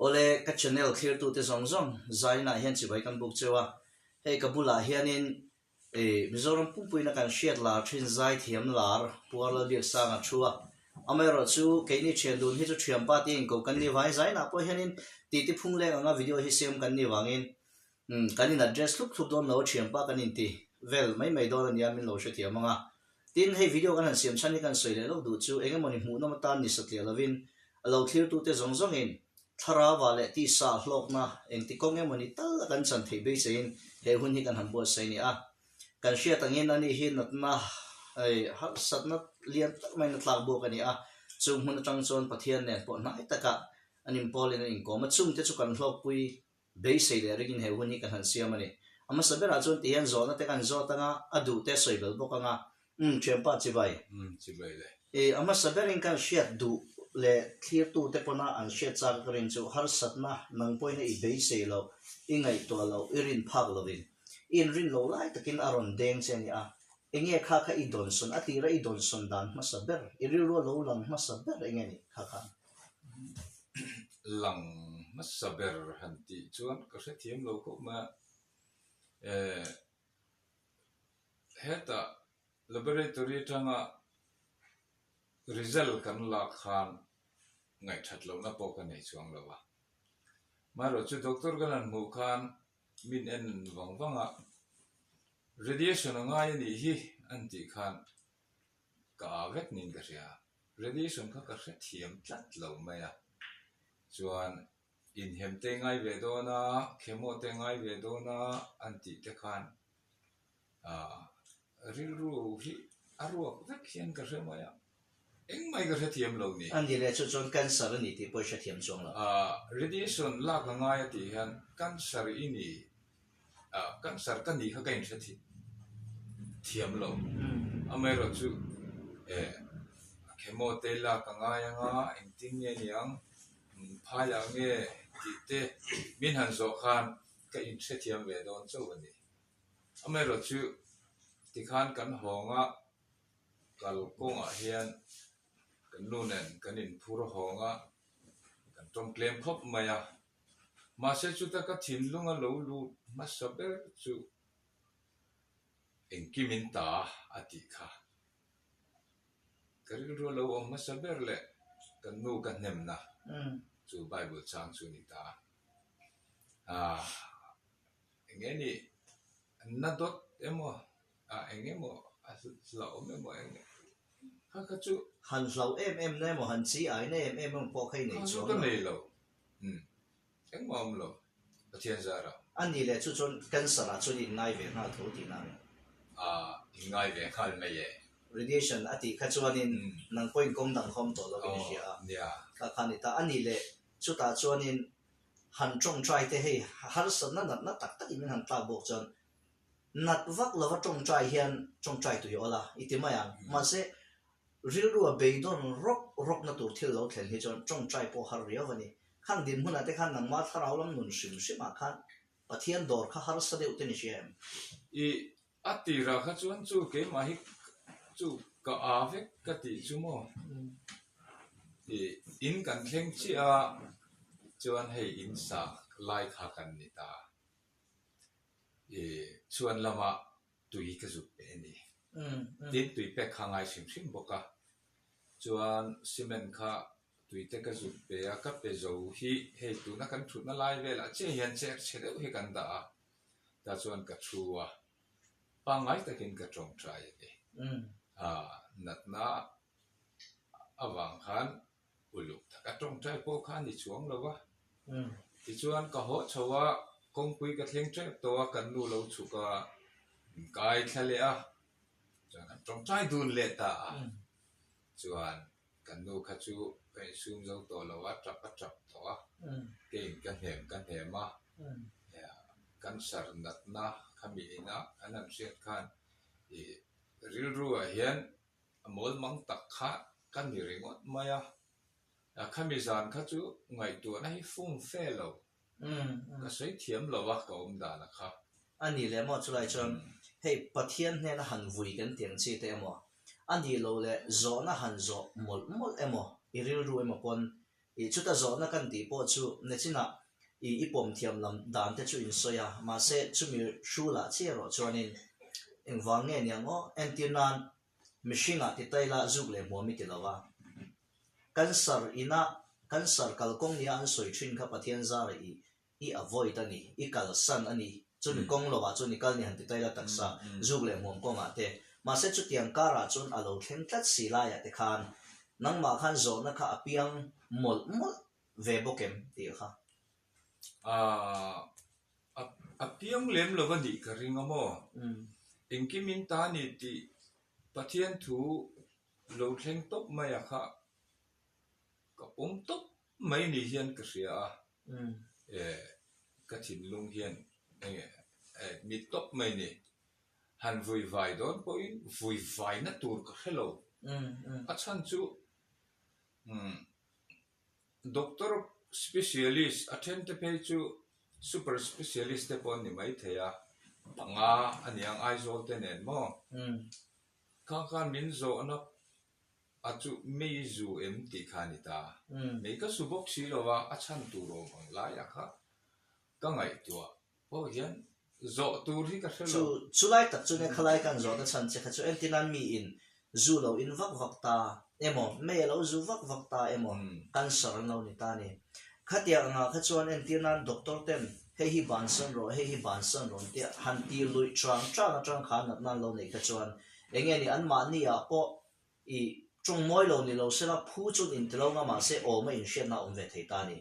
Awle, ka channel thlirtute zawng zawng zainah hian chibai kan buk cheu a, hei ka bulah hianin Mizoram pumpuina kan hriat lar thin zaithiam lar Puar Lalbiaksanga thu a, amaherawhchu keini thian dun hi chu thianpa tiin ko kan ni vangin zainah pawh hianin titi phung leng anga video hi siam kan ni vangin kan in address thlup thlup dawn lo a thianpa kan inti vel mai mai dawn a nia min lo hrethiam ang a. Tin, hei video kan han siam chhan hi kan sawi leh lawk duh chu engemawni hmuhnawm atan ni satliah lovin a lo thlirtute zawng zawngin thlarauva leh tisa hlawkna engti kawng emawni tal a kan chan theih beiseiin he hun hi kan han buatsaih a ni a. Kan hriat angin ani hi natna hei harsatna lian tak maiin a tlak bawk a ni a, chung hmun atang chuan Pathian nen pawh hnai takah an inpawlin an inkawm a, chungte chu kan hlawkpui Beisei leh ringin he hun hi kan han siam a ni. A hmasa berah chuan ti hian zawhna te kan zawt anga, a duh te sawi bel bawk anga, Umm, thianpa chibai. Umm, chibai le. I, a hmasa berin kan hriat duh leh thlirtu te pawna an hriat chak ka rin chu harsatna nang pawhin i beisei loh, i ngaihtuah loh, i rin phak lovin, i inrin loh lai takin a rawn deng che a ni a. Enge kha kha i dawnsawn, a tira i dawnsawn dan hmasa ber, i rilru a lo lang hmasa ber enge ni kha khan? Lang hmasa ber han tih chuan ka hrethiam lo khawp mai a, eh hetah laboratory atanga result kan lak khan ngaihthat lohna pawh ka nei chuang lo a, amaherawhchu chu doctor kan han hmuh khan min en vang vang a, radiation a ngai a nih hi an tih khan ka a vek niin ka hria. Radiation kha ka hrethiam tlat lo mai a, chuan inhem te ngai ve dawn a, chemo te ngai ve dawn a an tih te khan ah rilru hi a ruak vek hian ka hre mai a, engmah hi ka hrethiam lo ni. A ni leh chu chuan cancer a ni tih pawh i hrethiam chuang lo. Ah radiation lak a ngai a tih hian cancer i ni Cancer ka nih kha ka inhre thiam lo. Amaherawh chu eh chemo te lak a ngai anga engtin nge niang phaiah nge tih te min han zawh khan ka inhre thiam ve dawn chauh a ni. Amaherawh chu tikhan kan hawng a, kal kawngah hian kan nu nen kan inphur hawng a, kan tawng tlem khawp mai a. Mahse chuta ka thinlung a lo lut hmasa ber chu engkim in ta a tih kha. Ka rilru a lo awm hmasa ber leh kan nu ka hnemna chu Bible chang chu a ni ta a. Eng nge ni na dawt emaw eng emaw a hlauhawm emaw eng kha kha chu. Han hlauh em em na emaw han chi ai na em em emaw pawh kha i nei chuang lo. Ka nei lo. Umm engmah awm lo Pathian zara. A ni leh chu chuan cancer ah chuan i inngai ve nghal tho tihna a ni. Ah inngai ve nghal mai e. Radiation a tih kha chuanin nang pawhin kawng dang kha awm tawh lovin i hria a. Kha kha a ni ta. A ni leh chutah chuanin han tawngtai te hei harsatna natna tak takin min han tlak bawk chuan nat vak lova tawngtai hian tawngtai tui awl a i ti mai ang. Mahse Rilru a beidawn rawk rawkna tur thil lo thlen hi chuan tawngtai pawh har riau a ni. Khang dinhmunah te khan nangmah thlarau lam nun hrim hrimah khan Pathian dawr kha harsa deuh te ni hria em? I a tirah kha chuan chu keimah hi chu ka a vek ka tih chu maw? I in kan thleng chiah a chuan hei in sa lai kha kan ni ta. I chhuan lamah tui ka zuk pe a ni. Tin, tui pek kha ngai hrim hrim bawk a. Chuan cement kha tui te ka zuk pe a, ka pe zo hi hei tuna kan thutna lai velah chiah hian chair chhe deuh hi kan dah a, tah chuan ka thu a, pangngai takin ka tawngtai a ni. Natna avang khan uluk taka tawngtai pawh kha a ni chuang lo va. Tichuan ka haw chho a, kawngpui ka thleng tep tawh a, kan nu lo chhuk a, min kai thla leh a, chuan kan tawngtai dun leh ta a. Chuan kan nu kha chu ka insum zo tawh lo a, tap a tap tawh a, keiin ka hnem ka hnem a, cancer natna khami ina an han hriat khan ih rilru ah hian A mawl mang tak kha ka ni ringawt mai a, khami zan kha chu ngaihtuahna hi fum fe lo, ka sawi thiam lo a ka awm dan a kha. A ni leh maw chulai chuan hei Pathian hnena han vui kan ti ang chi te emaw, a ni lo leh zawhna han zawh mawlh mawlh emaw, i rilru emaw pawn. Ih chuta zawhna kan tih pawh chu nichinah ih i pawm thiam lam dan te chu in sawi a, mahse chumi hrulah chiah erawh chuanin engvang nge niang aw? Entir nan mihringah ti taila zuk leh hmuam i ti lo a. Cancer ina cancer kalkawng nia an sawi thin kha Pathian zara ih i avoid a ni, i kalsan a ni, chumi kawng lovah chuan i kal ni han ti taila taksa zuk leh hmuam kawngah te. Mahse chutiang karah chuan a lo thleng tlat si laiah te khan nangmah khan zawhna kha a piang mawlh mawlh ve bawk em tih kha? Aaa a piang lem lo a nih ka ring a maw? Engkim in ta ni tih Pathian thu lo thleng tawp mai a kha ka pawm tawp mai ni hian ka hria a. Eh ka thinlung hian enge eh mi tawp mai ni. Han vui vai dawn pawhin vui vaina tur ka hre lo. A chhan chu umm doctor specialist a then te phei chu super specialist te pawh an ni maithei a, panga a niang Aizawl te nen maw? Khang khan min zawhna A chu mei zu em tih kha a ni ta. Mei ka su bawk si lo a, a chhan tur awm ang laiah kha ka ngaihtuah pawh hian zawh tur hi ka hre lo. Chu chulai tak chu nia khalai kan zawhna chhan che kha chu entirnan miin zu lo in vak vak ta emaw, mei a lo zu vak vak ta emaw, cancer an lo ni ta a ni. Khatiang angah kha chuan entirnan doctor ten hei hi bansan rawh, hei hi bansan rawh an tia han ti luih chang chang atang khan natna an lo neih kha chuan enge ni anmahni ah pawh I tawng mawi lo ni lo sela phu chuan inti lo nga mahse awm a inhriatna a awm ve thei ta a ni.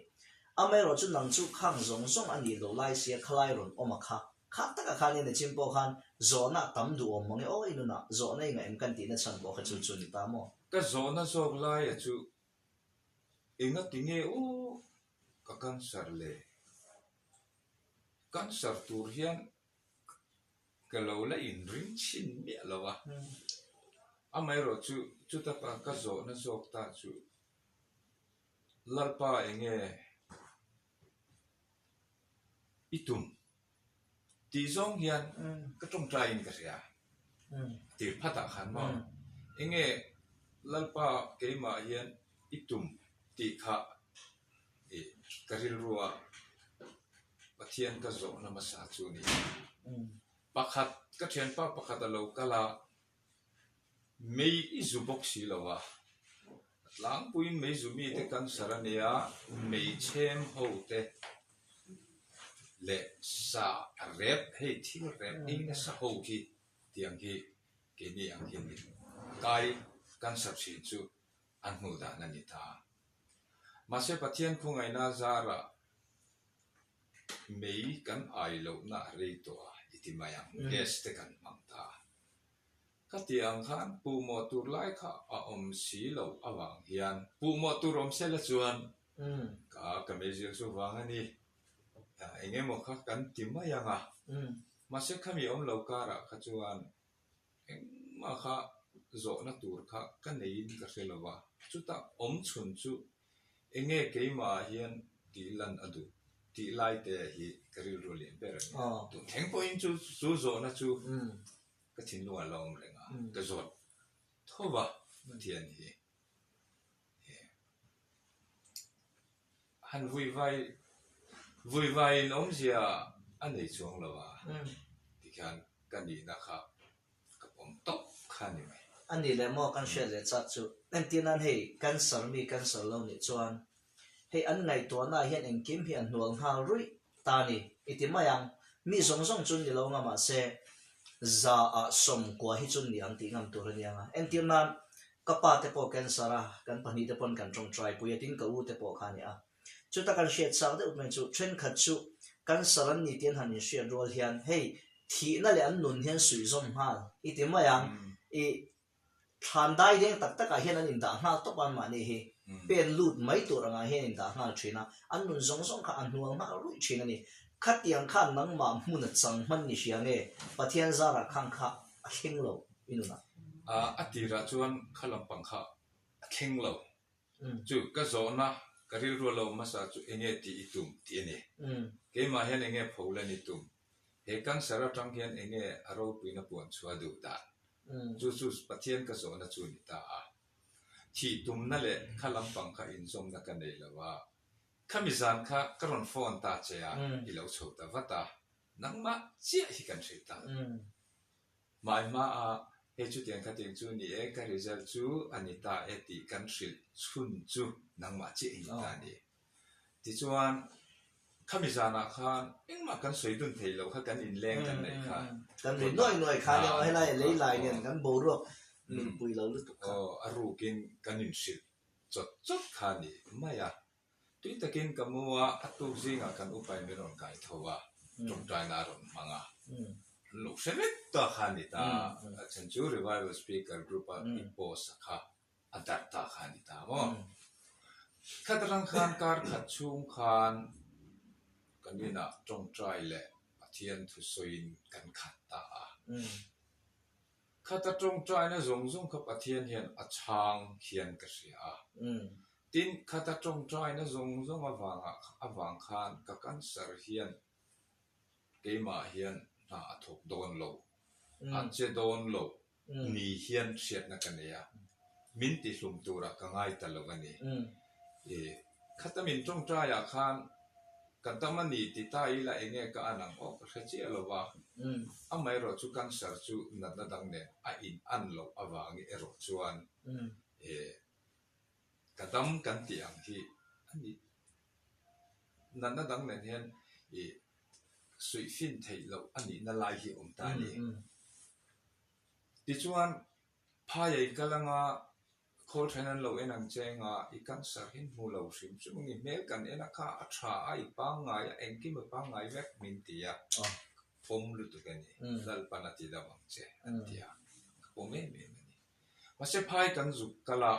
Amaherawh chu nang chu khang zawng zawng a nih loh lai sia khalai rawn awm a kha. Kha takah khan in nichin pawh khan zawhna a tam duh awm mang e aw i nunah zawhna i ngaih em kan tihna chhan pawh kha chu chu a ni ta maw? Ka zawhna zawk laia chu engati nge aw ka cancer le? Cancer tur hian Ka lo la inring chhin miah lo a, amaherawh chu chuta ka zawhna zawk ta chu Lalpa enge i tum tih zawng hian ka tawngtaiin ka hria tir phatah khan maw enge Lalpa keimah hian i tum tih kha ka rilrua Pathian ka zawhna hmasa chu a ni. Pakhat, ka thianpa pakhat a lo kal a, mei i zu bawk si lo a, a tlangpuiin mei zu mite cancer a nia, mei chhem ho te leh sa a rep, hei thil rep ei nasa ho khi tiang hi keini ang hian kai cancer thin chu an hmuh dan a ni ta. Mahse Pathian khawngaihna zarah mei kan ai lohna a rei tawh a, i ti mai ang, gas te kan hmang ta. Khati ang khan puhmawh tur lai kha a awm si loh avang hian puhmawh tur awm sela chuan ka ka meizial chu vang a ni, eng emaw kha kan ti mai ang a. Mahse khami awm lo karah kha chuan Engmah kha zawhna tur kha ka neiin ka hre lo va, chutah awm chhun chu enge keimahah hian tih lan a duh tih lai te hi ka rilru lian ber a ni. Tun thleng pawhin chu chu zawhna chu ka thinlungah la awm reng a, ka zawt tho va Pathian hi. Han vui vai vui vaiin awmzia a nei chuang lo a, tikhian ka nihna kha ka pawm tawp kha a ni mai. A nih leh maw kan hriat leh chak chu entir nan hei cancer mi cancer lo nih chuan hei an ngaihtuahna ah hian engkim hi a hnual nghal ruih ta a ni i ti mai ang. Mi zawng zawng chu ni lo nga mahse za ah sawmkua hi chu ni ang tih ngam tur a nia nga. Entir nan ka pa te pawh cancer a, kan pahnih te pawn kan tawngtai pui a tin ka u te pawh kha a ni a. Chuta kan hriat chak deuh mai chu thenkhat chu cancer an ni tih an han inhriat rual hian hei thihna leh an nun hian suihzawm nghal i ti mai ang. I Thlan dai deng tak takah hian an indah nghal tawp a anmahni hi pen lut mai tur angah hian indah nghal thin a, an nun zawng zawng kha a hnual nghal ruih thin a ni. Khatiang khan nangmah hmun a chang hman ni hria nge Pathian zarah khang kha a thleng lo i nunah? A tirah chuan kha lampang kha a thleng lo. Chu ka zawhna ka rilru lo hmasa chu enge tih i tum tih a ni. Keimah hian enge pho lan i tum? He cancer atang hian enge a ropuina puan chhuah duh dan? Chu chu Pathian ka zawhna chu a ni ta a. Thih tumna leh kha lampang kha inzawmna ka nei lo a, khami zan kha ka rawn phone ta che a, i lo chho ta vat a, nangmah chiah hi kan hrilh ta. Hmai hmaah hei chutiang khatiang chu ni e, ka result chu a ni ta e tih kan hrilh chhun chu nangmah chiah i ni ta a ni. Tichuan, khami zanah khan engmah kan sawi dun thei lo kha kan inleng kan neih kha. Kan ri nuai nuai kha nia, helai lei lai nen kan boruak min pui lo lutuk kha. Aw, a rukin kan inhrilh chawt chawt kha a ni mai a. Tui takin ka mu a, a tuk zingah kan upain min rawn kai tho a, tawngtaina a rawn hmang a. An lo hre vek ta kha a ni ta, a chhan chu Revival Speaker Group-a i post a kha. a darh ta kha a ni ta maw? Khat atang khan kar khat chhung khan kan inah tawngtai leh Pathian thusawiin kan khat ta a. Khata tawngtaina zawng zawng kha Pathian hian a chhang hian ka hria a. Tin, khata tawngtaina zawng zawng avangah avang khan ka cancer hian keimah hian hna a thawk dawn lo, a che dawn lo ni hian hriatna ka nei a, min tihlum turah ka ngai ta lo a ni. I khata min tawngtaiah khan ka dam a ni ti ta ila eng nge ka an ang aw ka hre chiah lo va, amaherawh chu cancer chu natna dang nen a in an loh avangi erawh chuan i ka dam kan tih ang hi a ni. Natna dang nen hian i suihfin theih loh a nihna lai hi a awm ta a ni. Tichuan, phaia i kal anga khawl then an lo en ang che anga i cancer hi hmu lo hrim hrim ang i hmel kan en a kha a tha a, i pangngai a, engkim a pangngai vek min ti a, pawm lutuk a ni, Lalpan a ti dam ang che an ti a, ka pawm em em a ni. Mahse phai kan zuk kal a,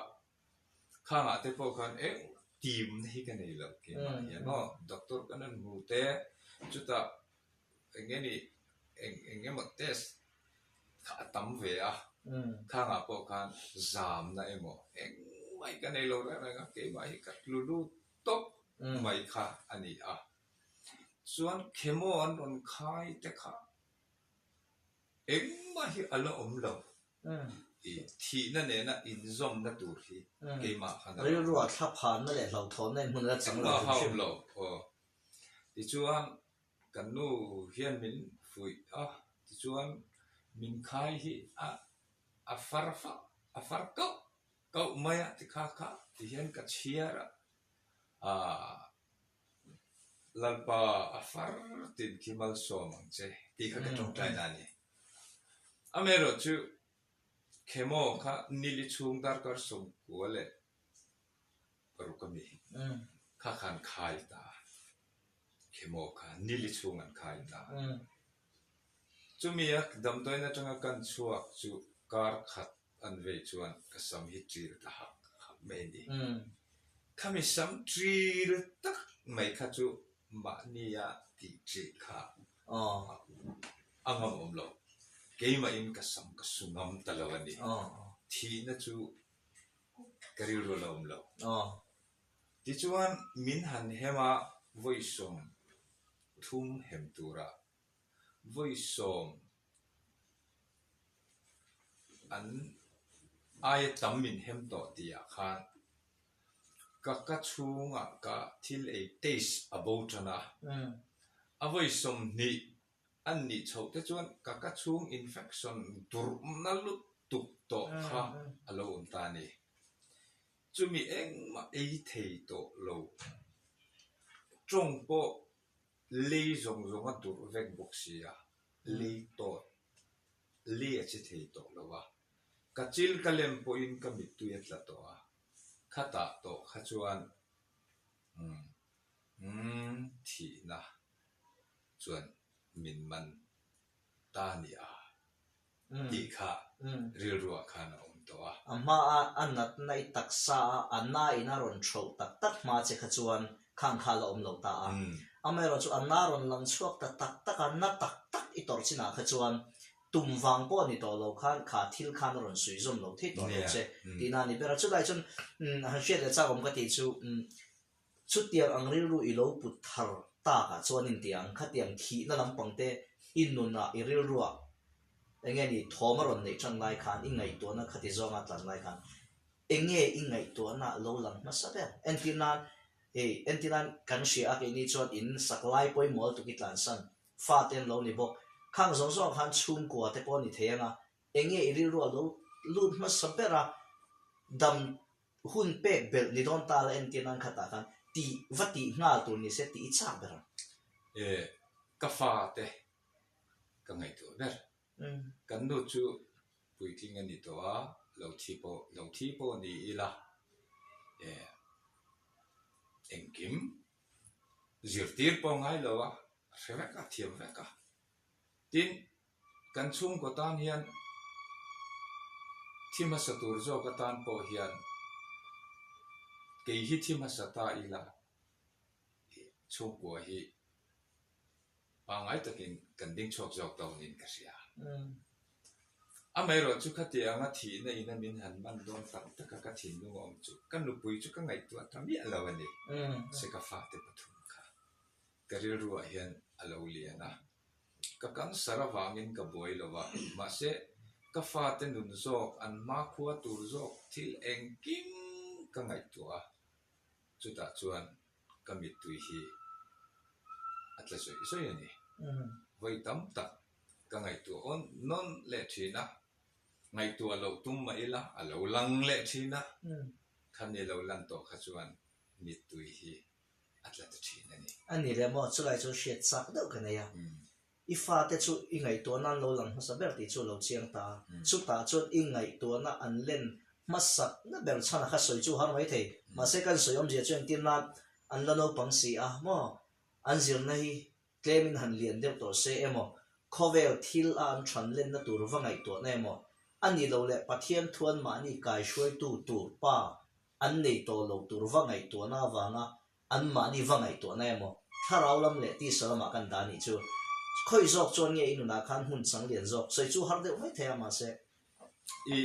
Khangah te pawh khan eng team na hi ka nei lo keimah hian aw doctor kan rawn hmu te chutah eng nge ni eng eng emaw test kha a tam ve a khangah pawh khan zamna emaw engmah hi ka nei lo reng reng a keimah hi ka tlu lut tawp mai kha a ni a chuan chemo an rawn khai te kha engmah hi a la awm lo. I thihna nena inzawmna tur hi keimah khan a lo. Rilrua thla phanna leh hlauhthawnna in hmun a la chang lo hrim hrim. Lo aw. Tichuan kan nu hian min fuih a, tichuan min khai hi a a far fak a far kauh kauh mai a tikha kha tihian ka chhiar a, aah Lalpa a far tin khi malsawm ang che tih kha ka tawngtaina a ni. Amaherawh chu chemo kha nili chhung darkar 90 leh paruk a mi kha khan khai ta a, chemo kha nili chhung an khai ta a. Chumi a damdawiin atanga kan chhuak chu kar khat an vei chuan ka sam hi ṭil ta hak hak mai a ni. Khami sam ṭil tak mai kha chu mahnia tih ṭih kha a ngam awm lo. Keimahin ka sam ka su ngam ta lo a ni. Thihna chu ka rilru a la awm lo. Tichuan min han hem a vawi 30 hem tura vawi sawm an aia tam min hem tawh tihah khan ka ka chhungah ka thil ei taste a bo tan a, a vawi 20 an nih chhoh te chuan ka ka chhung infection durhna lutuk tawh kha a lo awm ta a ni. Chumi engmah ei thei tawh lo tawng pawh Lei zawng zawng a durh vek bawk si a, lei tawt, lei a che thei tawh lo a. Ka chil ka lem pawhin ka mittui a tla tawh a, khatah tawh kha chuan umm umm thihna chuan min man ta nia. tih kha rilruah khan a awm tawh a. A hmaa a natna i taksa a, a na in a rawn throh tak tak hma che kha chuan khang kha a la awm lo ta a. Amaherawh chu a na rawn lang chhuak ta tak tak a, na tak tak i tawrh chinah kha chuan tum vang pawh a ni tawh lo khan kha thil khan a rawn suih zawm lo thei tawh lo che tihna a ni ber a. Chulai chuan han hriat leh chak awm ka tih chu Chutiang ang rilru i lo put thar takah chuan intiang khatiang thihna lampang te i nunah i rilruah eng nge ni thawm a rawn neih tan lai khan i ngaihtuahna khati zawnga tlan lai khan. Enge i ngaihtuahna lo lang hmasa ber? Entir nan, hei, entir nan kan hria a keini chuan in sak lai pawimawh lutuk i tlansan fate an lo ni bawk. Khang zawng zawng khan chhungkua te pawh a ni thei ang a, enge i rilru a lo lut hmasa ber a, dam hun pek belh ni dawn ta la entir nan khatah khan tih va tih nghal tur ni se tih i chak ber ang. E, ka fate ka ngaihtuah ber. Kan nu chu puitling a ni tawh a, lo thi pawh lo thi pawh ni ila e engkim zirtir pawh ngai lo a, a hre vek a, thiam vek a. Tin, kan chhungkaw tan hian thi hmasa tur zawk atan pawh hian kei hi thi hmasa ta ila chhungkua hi Pangngai takin kan ding chhuak zawk dawnin ka hria. Amaherawh chu khatianga thihna ina min han man dawn tak taka ka thinlung a awm chu ka nupui chu ka ngaihtuah ta miah lo a ni. Se ka fate pathum kha ka rilruah hian a lo lian a, ka cancer avangin ka buai lo a, mahse ka fate nun zawk, an hmakhua tur zawk thil engkim ka ngaihtuah a, chutah chuan ka mittui hi a tla zawih zawih a ni. Vawi tam tak ka ngaihtuah awn nawn leh thin a, ngaihtuah loh tum mah ila a lo lang leh thin a, khami lo lan tawh kha chuan mittui hi a tla ta thin a ni. A ni leh maw, chulai chu hriat chak deuh ka nei a. I fate chu i ngaihtuahna an lo lang hmasa ber tih chu a lo chiang ta a. Chutah chuan i ngaihtuahna an len hmasakna ber chhan a kha sawi chu har mai thei. Mahse kan sawi awmzia chu entir nan an la naupang si a maw? An zirna hi tlemin han lian deuh tawh se emaw, khawvel thil a an than lenna tur va ngaihtuahna emaw, a ni lo leh Pathian thuan mahni kaihruaitu tur pa an nei tawh lo tur va ngaihtuahna avanga Anmahni va ngaihtuahna emaw, thlarau lam leh tisa lamah kan dah anih chu. Khawi zawk chuan nge i nunah khan hmun chang lian zawk? Sawi chu har deuh mai thei a, mahse. I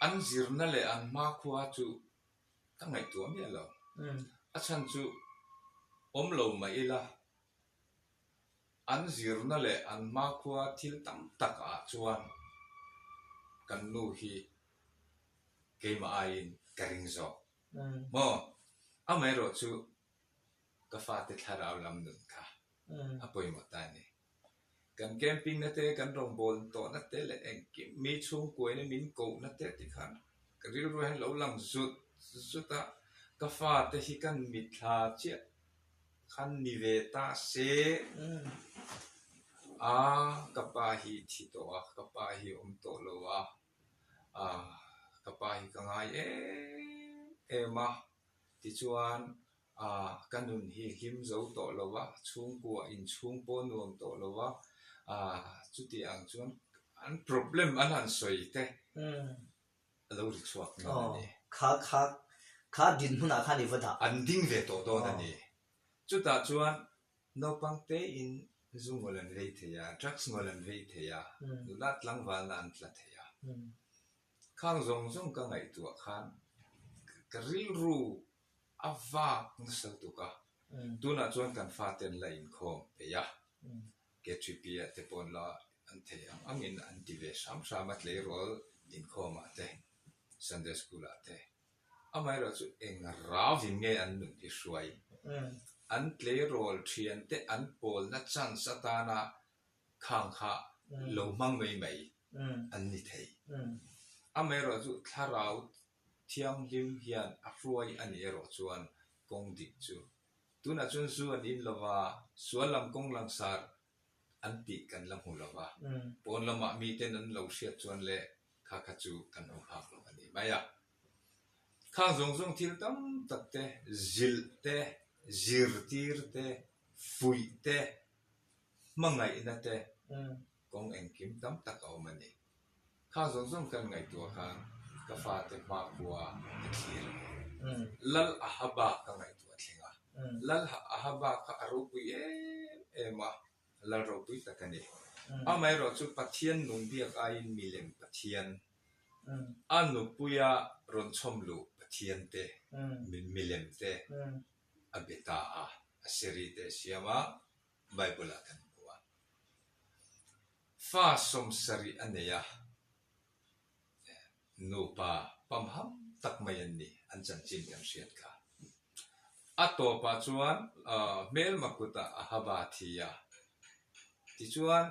an zirna leh an hmakhua chu ka ngaihtuah miah lo. A chhan chu awm lo mah ila, an zirna leh an hmakhua thil tam tak ah chuan kan nu hi keimah aiin ka ring zawk. Maw? Amaherawh chu ka fate thlarau lam nun kha a pawimawh ta a ni. Kan camping na te, kan rawngbâwl tawhna te leh engkim mi chhungkuaina min kohna te ti khan ka rilru hian lo lang zut zut a, ka fate hi kan mitthla chiah khan ni ve ta se, a ka pa hi thi tawh a, ka pa hi awm tawh lo a, Ah, ka pa hi ka ngai em em a, tichuan ah ka nun hi hlim zo tawh lo va, chhungkua inchhung pawh nuam tawh lo va, ah chuti ang chuan an problem an han sawi te a lo ri chhuak dawn a ni. Kha kha kha dinhmunah khan i va dah. An ding ve tawh dawn a ni. Chutah chuan Naupang tein zu ngawl an vei thei a, drugs ngawl an vei thei a, nula tlangvalna an tla thei a. Khang zawng zawng ka ngaihtuah khan ka rilru a vak nasa lutuk a, tunah chuan kan fate an la inkhawm peih a, KTP ah te pawh an la an thei ang angin an ti ve hram hram a, tleirawl inkhawmah te, Sunday school ah te. Amaherawh chu eng ravin nge an nun hi hruai? An tleirawl thiante an pawlna chance atana khang kha lo hmang mai mai an ni thei. Amaherawh chu thlarau thianghlim hian a hruai a nih erawh chuan kawng dik chu tunah chuan zu an in lova, sual lam kawng langsar an tih kan la hmu lo va, pawn lamah miten an lo hriat chuan le kha kha chu kan hmu phak lo a ni mai a. Khang zawng zawng thil tam tak te, zilh te, zirtir te, fuih te, hmangaihna te, kawng engkim tam tak a awm a ni. Khang zawng zawng kan ngaihtuah khan ka fate hmakhua ka thlir a ni. Lal Ahaba ka ngaihtuah thleng a. Lal Ahaba kha a ropui em em a, lal ropui tak a ni. Amaherawh chu Pathian nung biak aiin milem Pathian, a nupuia rawn chhawm luh Pathian te, milem te a be ta a, a seri te a siam a, Bible-ah kan hmu a. Fa 70 a nei a. Nupa pamham tak mai an ni, an chanchin kan hriat kha. A tawpah chuan hmelma kutah Ahaba a thi a, tichuan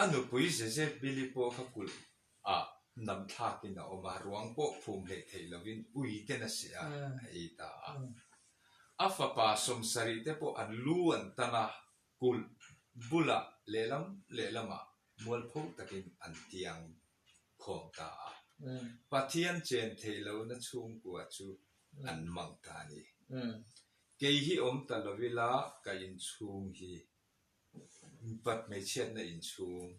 a nupui Jezebeli pawh kha kulh ah nam thlakin a awm a, ruang pawh phum hleih theih lovin ui ten a seh a, a ei ta a. A fapa sawmsarih te pawh an lu an tan a, kulh bulah lehlam lehlamah mualpho takin an tiang khawm ta a. Pathian chen theih lohna chhungkua chu an mang ta a ni. Kei hi awm ta lo ila ka inchhung hi mipat hmeichhiatna inchhung,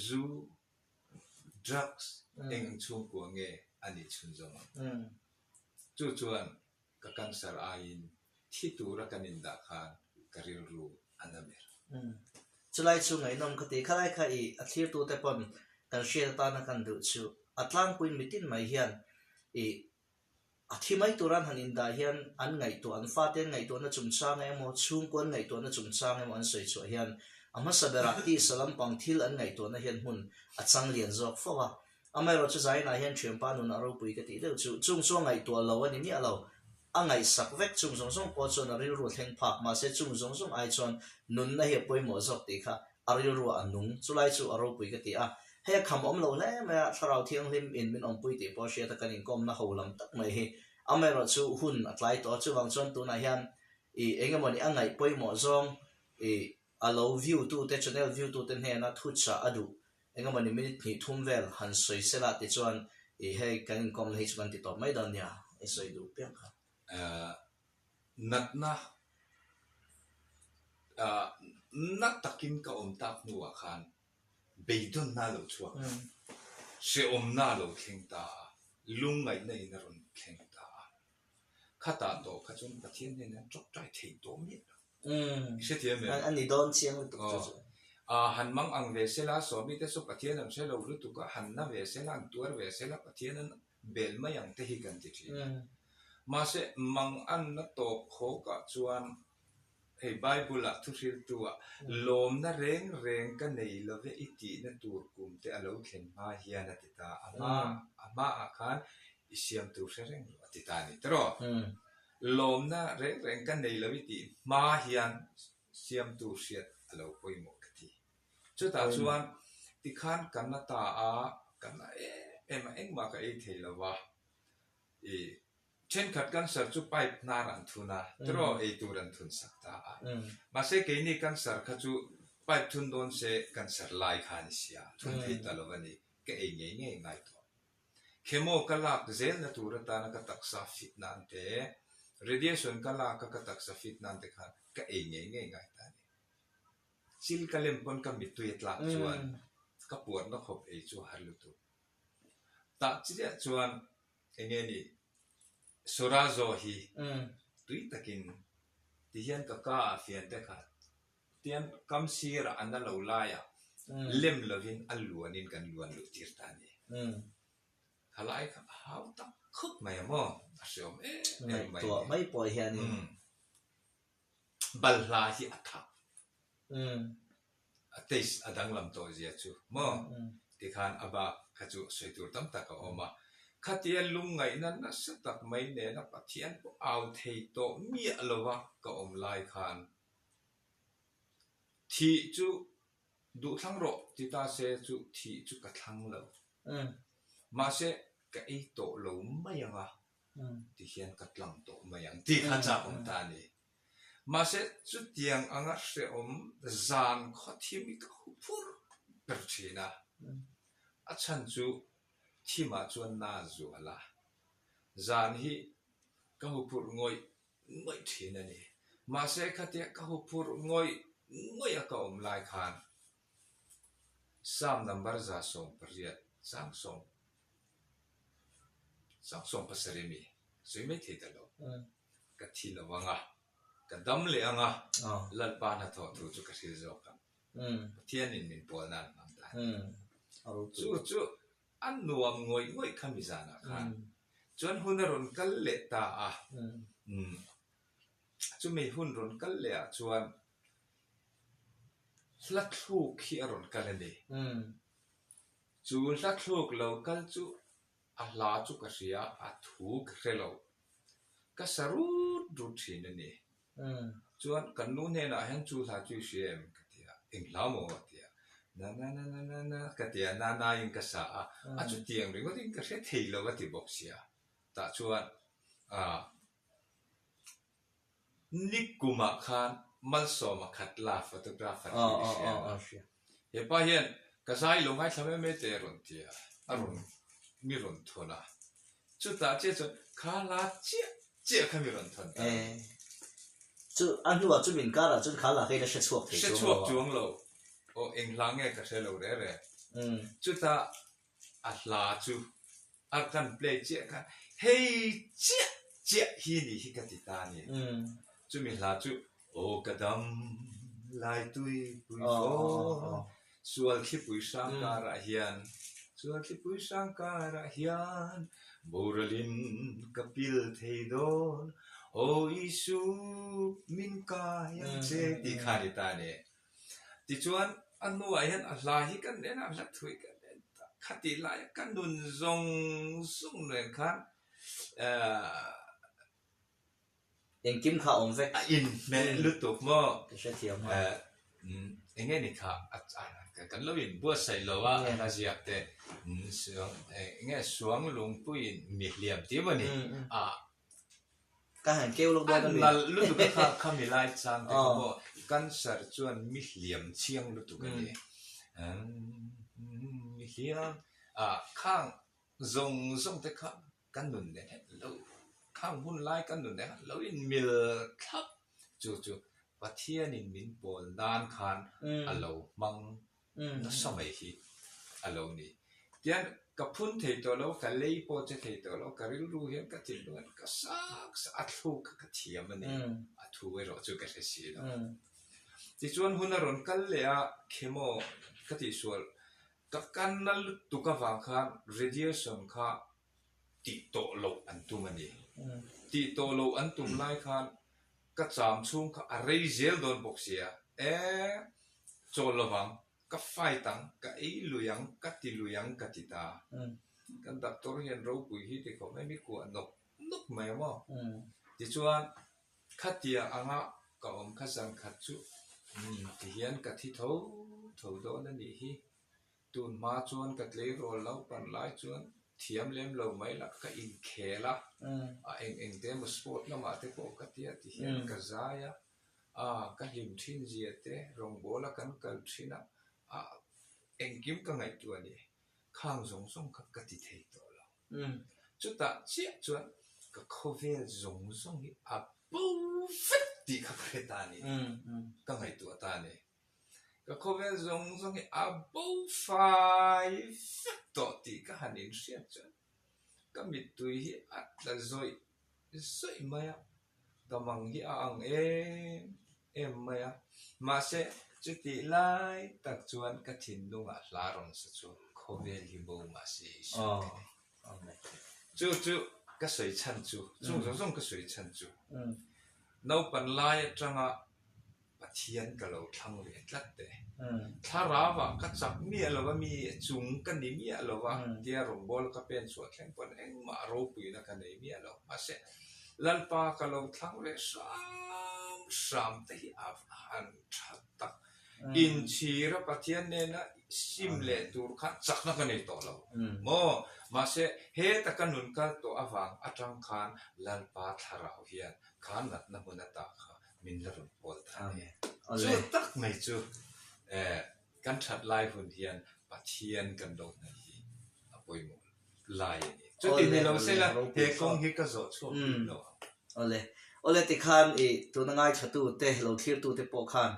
zu, drugs eng chhungkua nge a nih chhunzawm ang? Chu chuan ka cancer aiin thi tura kan indah khan ka rilru a na ber. Chulai chu ngaihnawm ka ti. Khalai kha i a thlirtute pawn kan hriat atana kan duh chu a tlangpuiin mitin mai hian i a thi mai tura an han indah hian an ngaihtuah, an fate an ngaihtuahna chungchang emaw, chhungkua an ngaihtuahna chungchang emaw an sawi chhuah hian a hmasa berah tisa lampang thil an ngaihtuahna hian hmun a chang lian zawk fo a. Amaherawh chu Zainah hian thianpa nunah ropui ka tih deuh chu chung chu a ngaihtuah lo a ni miah lo. A ngaihsak vek chung zawng zawng pawh chuan a rilru a thleng phak. Mahse chung zawng zawng ai chuan nunna hi a pawimawh zawk tih kha a rilruah a nung. Chulai chu a ropui ka ti a. Hei a kham awm lo hle mai a, Thlarau Thianghlim in min awmpui tih pawh a hriat a kan inkawmna ho lam tak mai hi. Amaherawh chu hun a tlai tawh a, chuvang chuan tunah hian i eng emawni a ngaih pawimawh zawng i a lo view tute, channel view tute hnena thuchah a duh Engemaw ni minute hnih thum vel han sawi sela tichuan i hei kan inkawmna hi chu kan ti tawp mai dawn nia i sawi duh piang kha. Natna na takin ka awm tak hnuah khan beidawnna a lo chhuak a, hrehawmna a lo thleng ta a, lungngaihna in a rawn thleng ta a. Khatah tawh kha chuan Pathian hnenah an tawngtai thei tawh miah lo. I hrethiam em? A ni dawn chiang lutuk chu chu. Aw, han mang ang ve sela, Sawmi te chu Pathian an hre lo lutuk a, han na ve sela, an tuar ve sela, Pathian an bel mai ang te hi kan ti thin a. Mahse, mang anna tawp khawkah chuan hei Bible-ah thuhriltu-ah lawmna reng reng ka nei love i tihna tur kum te a lo thlen hma hian a ti ta. A hma, a hmaah khan i siam tur hre reng lo a ti ta a ni tiraw? Lawmna reng reng ka nei lo i tih hma hian siamtu hriat a lo pawimawh ka ti. Chutah chuan tikhan ka na ta a, ka na em em a, engmah ka ei thei lo va. I thenkhat cancer chu pipe hnar an thun a, tiraw ei tur an thun sak ta a. Mahse keini cancer kha chu pipe thun dawn se cancer lai kha a ni sia, thun thei ta lo a ni, ka ei ngei ngei ngai tawh. Chemo ka lak zelna tur atana ka taksa fit nan te, radiation ka lak a ka taksa fit nan te khan ka ei ngei ngei ngai ta a ni. Chil ka lem pawn ka mittui a tlak chuan ka puarna khawp ei chu a har lutuk. Tah chiah chuan eng nge ni Sorazo hi tui takin tihian ka ka ah fian te kha Tian kam sirah a na lo laiah lem lovin a luanin kan luan luh tir ta a ni. Khalai kha a hau tak khawp mai a maw? A hreawm em em mai a ni. Ngaihtuah mai pawh hianin. Balhla hi a thak. A taste a danglam tawh zia chu maw? Tikhan a bak kha chu sawi tur tam tak a awm a. Khatia lungngaihna nasa tak mai nena Pathian pawh au thei tawh miah lova ka awm lai khan Thih chu duh thlang rawh ti ta se chu thih chu ka thlang lo. Mahse ka ei tawh lo mai ang a ti hian ka tlang tawh mai ang tih kha chak awm ta a ni. Mahse chutiang anga hrehawm zan khawthim hi ka hu phur ber thin a. A chhan chu thimah chuan na zual a. Zan hi ka hu phurh ngawih ngawih thin a ni. Mahse khatia ka hu phurh ngawih ngawih a ka awm lai khan Psalm number 118 sang sang 17 mi sawi mai thei ta lo. Ka thi lo ang a, ka dam leh ang a, Lalpa hnathawh thu chu ka hril zawk ang. Pathianin min pawl nan hmang ta a ni. Chu chu A nuam ngawih ngawih kha mi zanah khan chuan hun a rawn kal leh ta a. Chumi hun rawn kal leh ah chuan hla thluk hi a rawn kal a ni. Chu hla thluk lo kal chu a hla chu ka hria, a thu ka hre lo. Ka sa rut rut thin a ni. Chuan kan nu hnenah hian chu hla chu i hria em? ka ti a, eng hla maw? a ti a, na na na na na na ka ti a, na na in ka sa a, a chutiang ringawt in ka hre thei lo a ti bawk sia. Tah chuan ah Nikumah khan Malsawma Khatla photographer hi i hria ang a. He pa hian ka zai lo ngaithla mai mai teh a rawn ti a, a rawn mi rawn thawn a. Chutah chiah chuan kha la chiah chiah kha mi rawn thawn ta a ni. Chu a hnuah chu min karah chuan kha la kha ila hre chhuak thei chuang lo a. Hre chhuak chuang lo. Aw eng hla nge ka hre lo reh reh. Chutah A hla chu a kan play chiah khan hei chiah chiah hi ni hi ka ti ta a ni. Chumi hla chu Aw ka dam lai tui pui fawn sual thlipui hrang karah hian sual thlipui hrang karah hian boralin ka pil thei dawn Aw Isu min kai ang che tih kha a ni ta a ni. Tichuan, a hnuah hian a hla hi kan en a, a hla thui kan en ta. Khatih laia ka nun zawng zawng nen khan eh Engkim kha a awm vek. A inhmeh lutuk maw? Ka hrethiam nghal. Eh, eng nge ni kha kan lo inbuatsaih lo a, a hla ziak te eng nge Suang Lungpuiin mi hliam tih emaw ni? Ah. Ka han keu lawk dawn a mi. A nalh lutuk a kha khami lai chang te kha pawh cancer chuan mi hliam chiang lutuk a ni. Mi hliam a khang zawng zawng te kha ka nun nen hian lo khang hun lai ka nun nen hian lo in mil thlap chu chu Pathianin min pawl nan khan a lo hmang nasa mai hi a lo ni. Tian ka phun thei tawh lo, ka lei pawh che thei tawh lo, ka rilru hian ka thinlung hian ka sak sak a thluk kha ka thiam a ni, a thu erawh chu ka hre si lo. Tichuan hun a rawn kal leh a, chemo ka tihsual ka kanna lutuk avang khan radiation kha tih tawh loh an tum a ni. Tih tawh loh an tum lai khan ka cham chhung kha a rei zel dawn bawk sia, e chawl lovang, ka fight ang, ka ei lui ang, ka ti lui ang ka ti ta. Kan doctor hian ropui hi ti khawp mai, mi kuah nawk nawk mai a maw? Tichuan khatia anga ka awm kha zan khat chu tihian ka thi tho tho dawn a nih hi. Tun hma chuan ka tleirawl lo pan lai chuan thiam lem lo mai lah ka inkhel a, a eng eng te emaw sport lamah te pawh ka tia ti hian ka zai a, a ka hlim thin zia te rawngbawla kan kal thin a, a engkim ka ngaihtuah a ni, khang zawng zawng kha ka ti thei tawh lo. Chutah chiah chuan ka khawvel zawng zawng hi a bo vek tih kha ka hre ta a ni, ka ngaihtuah ta a ni. Ka khawvel zawng zawng hi a bo fai vek tawh tih ka han inhriat chuan ka mittui hi a tla zawih zawih mai a, ka mang hi a ang em em mai a. Mahse, chutih lai tak chuan ka thinlungah hla rawn sa chu khawvel hi bo mahse i sawi ka nei. Chu chu ka sawi chhan chu, chung zawng zawng ka sawi chhan chu naupan lai atanga Pathian ka lo thlang ve tlat teh. Thlarau ah ka chak miah lo va, mi chung ka ni miah lo va, tia rawngbâwl ka pen chhuah thleng pawn engmah ropuina ka nei miah lo. Mahse, Lalpa ka lo thlang ve hram hram te hi a han tha tak. Inchhira Pathian nena sim leh tur khan chakna ka nei tawh lo maw? Mahse, heta ka nun kal tawh avang atang khan Lalpa thlarau hian kha natna hmun ata kha min la rawn pawl ta a ni. Chu tak mai chu kan that lai hun hian Pathian kan lo hnaih hi a pawimawh lai a ni. Chuti ni lo se la he kawng hi ka zawh chhuak bik lo ang. Awle. Awle tikhan i tuna ngaithla tu te lo thlir tu te pawh khan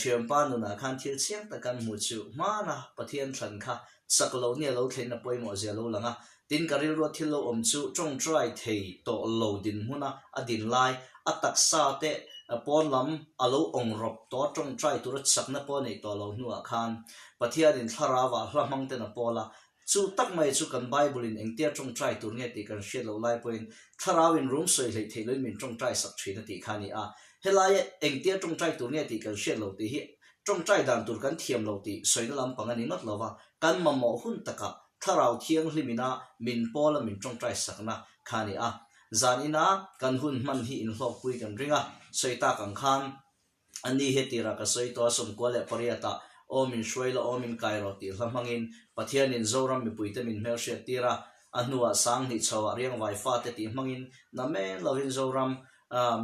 Thianpa nunah khan thil chiang tak kan hmuh chu hmana Pathian thlan kha chak loh nia lo thleihna pawimawh zia lo lang a. Tin, ka rilrua thil lo awm chu tawngtai thei tawh lo dinhmuna a din lai, a taksa te pawn lam a lo awng rawp tawh a tawngtai tura chakna pawh a neih tawh lo hnuah khan Pathianin thlarauah hla hmang ten a pawl a. Chu tak mai chu kan Bible-in engtia tawngtai tur nge tih kan hriat loh lai pawhin thlarauin rum sawi hleih theih loin min tawngtai sak thin a tih kha a ni a. Helaia engtia tawngtai tur nge tih kan hriat loh tih hi. Tawngtai dan tur kan thiam lo tih sawina lampang a ni ngawt lo va, kan mamawh hun takah Thlarau Thianghlimina min pawla min tawngtai sakna kha a ni a. Zanina kan hun hman hi inhlawkpui kan ring a, sawi tak ang khan a ni he tirah ka sawi tawh a, 98 ah Aw min hruai la, aw min kai rawh tih hla hmangin Pathianin Zoram mipuite min hmelhriat tir a, a hnuah Sanghnih chhoah Riangvai fate tih hmangin na men lovin Zoram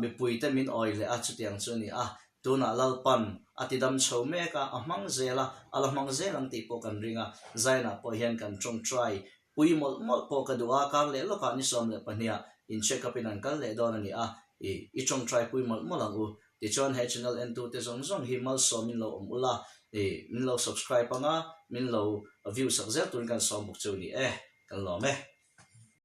mipuite min awi leh a, chutiang chu a ni a. Tunah Lalpan a ti dam chho mek a, a hmang zel a, a la hmang zel ang tih pawh kan ring a, Zainah pawh hian kan tawngtai pui mawlh mawlh pawh ka duh a, kar leh lawkah ni 12 ah in check up in an kal leh dawn a ni a, i i tawngtai pui mawlh mawlh ang u. Tichuan he channel entute zawng zawng hi malsawm min lo awm ula, i min lo subscribe anga min lo view sak zel turin kan sawm bawk chu ni e, kan lawm e.